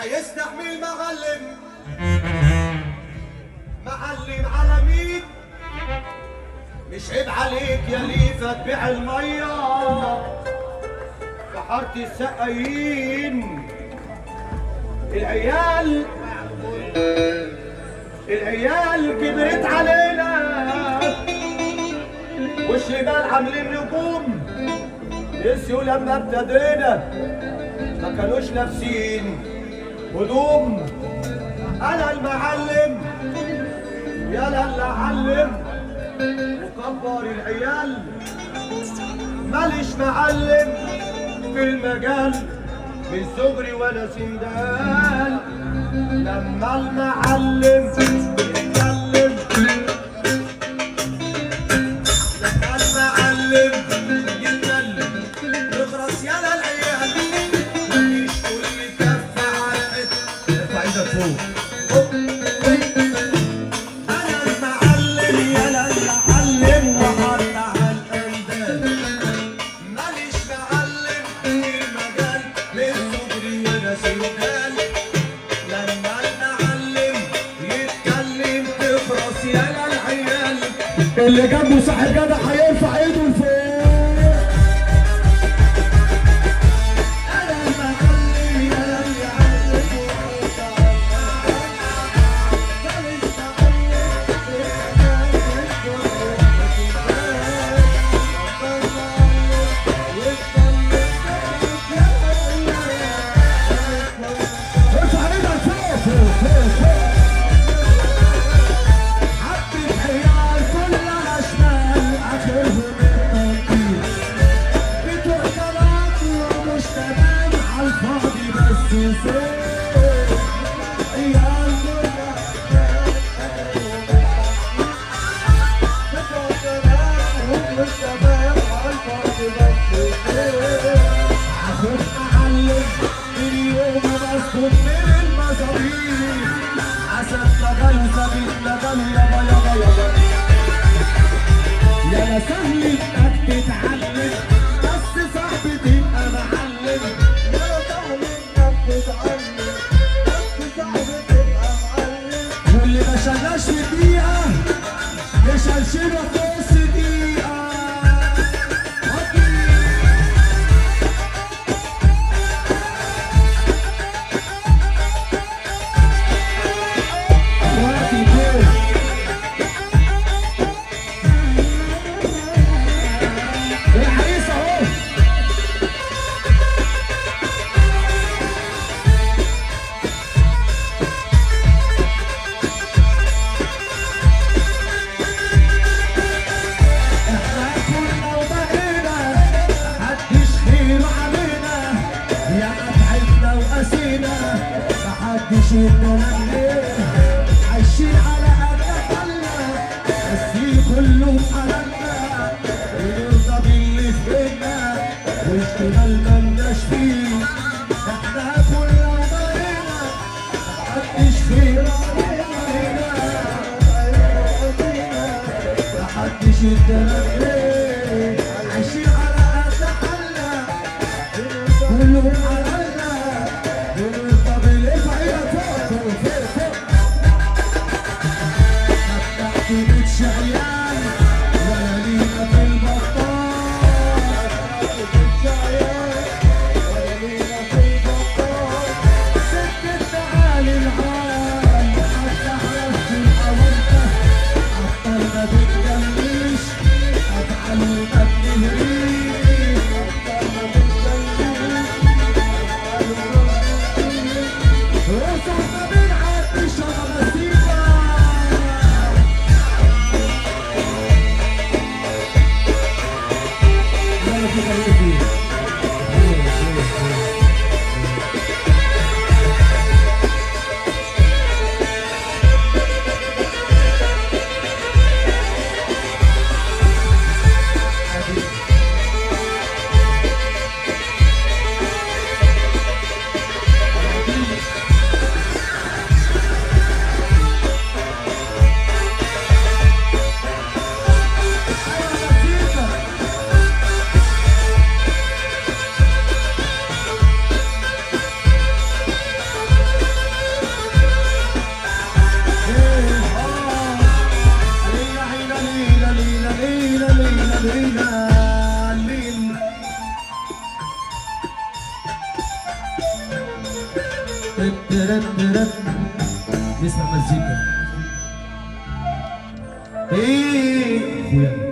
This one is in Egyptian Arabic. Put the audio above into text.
هيستحمل معلم، معلم على مين؟ مش عيب عليك يا ليفا تبيع المية في حارة السقايين. العيال العيال كبرت علينا والشمال عاملين نجوم، نسيوا لما ابتدينا ما كانوش لابسين هدوم. انا المعلم يا لا علم وكبر العيال، ماليش معلم في المجال من صغري وانا سندال. لما المعلم يتكلم، لما المعلم يتكلم يخرس يا العيال، مفيش كل كفة على الحيط. ارفع ايدك فوق. انا المعلم يا المعلم وحط على القندال، ماليش معلم في المجال من صغري وانا سندال. لما المعلم يتكلم تخرس يا العيال. اللي جنبه صاحب جدع هيرفع ايده لفوق. انا المعلم يا المعلم وحط على القندال، ماليش معلم في المجال من صغري وانا سندال. لما المعلم يتكلم تخرس يا العيال. ارفع ايدك فوق فوق فوق فوق. حبة عيال كلها شمال اخرهم التنطيط، بتوع كلام ومش تمام عالفاضي بس صوت. عيال كلها شمال اخرهم التنطيط، بتوع كلام ومش تمام عالفاضي بس صوت. عشان معلم من يوم مسكون من المظابيط، عشان مجاله ثابت مجاله يابا يابا يابا. يا سهل انك تتعلم بس صاحبي تبقى معلم، يا سهل انك تتعلم بس صاحبي تبقى معلم. واللي ما شغلش في دقيقة يشلشله في نص دقيقة. وقتي فين؟ العريس اهو. احنا كنا وبقينا محدش خيره علينا، يا تعبنا وقاسينا محدش ادانا جنيه. عايشين على قد حالنا بس كله بحالنا، بنرضى باللي في ايدنا واشتغال مالناش فيه. احنا كنا وبقينا محدش خيره علينا، محدش ادانا جنيه. عايشين على قد حالنا كلهم علينا، بنرضى باللي في ايدك فوق فوق فوق فوق. ما بتعتمدش عيال ولا لينا في البطال، ما بتعتمدش عيال ولا لينا في البطال. سكتنا عالي العال حتى عرفت الأونطة، أبطال ما بتجليش أفعال ما بنهريش، أبطال ما بتجليش. ترب. نسمع مزيكا. ايه اخويا.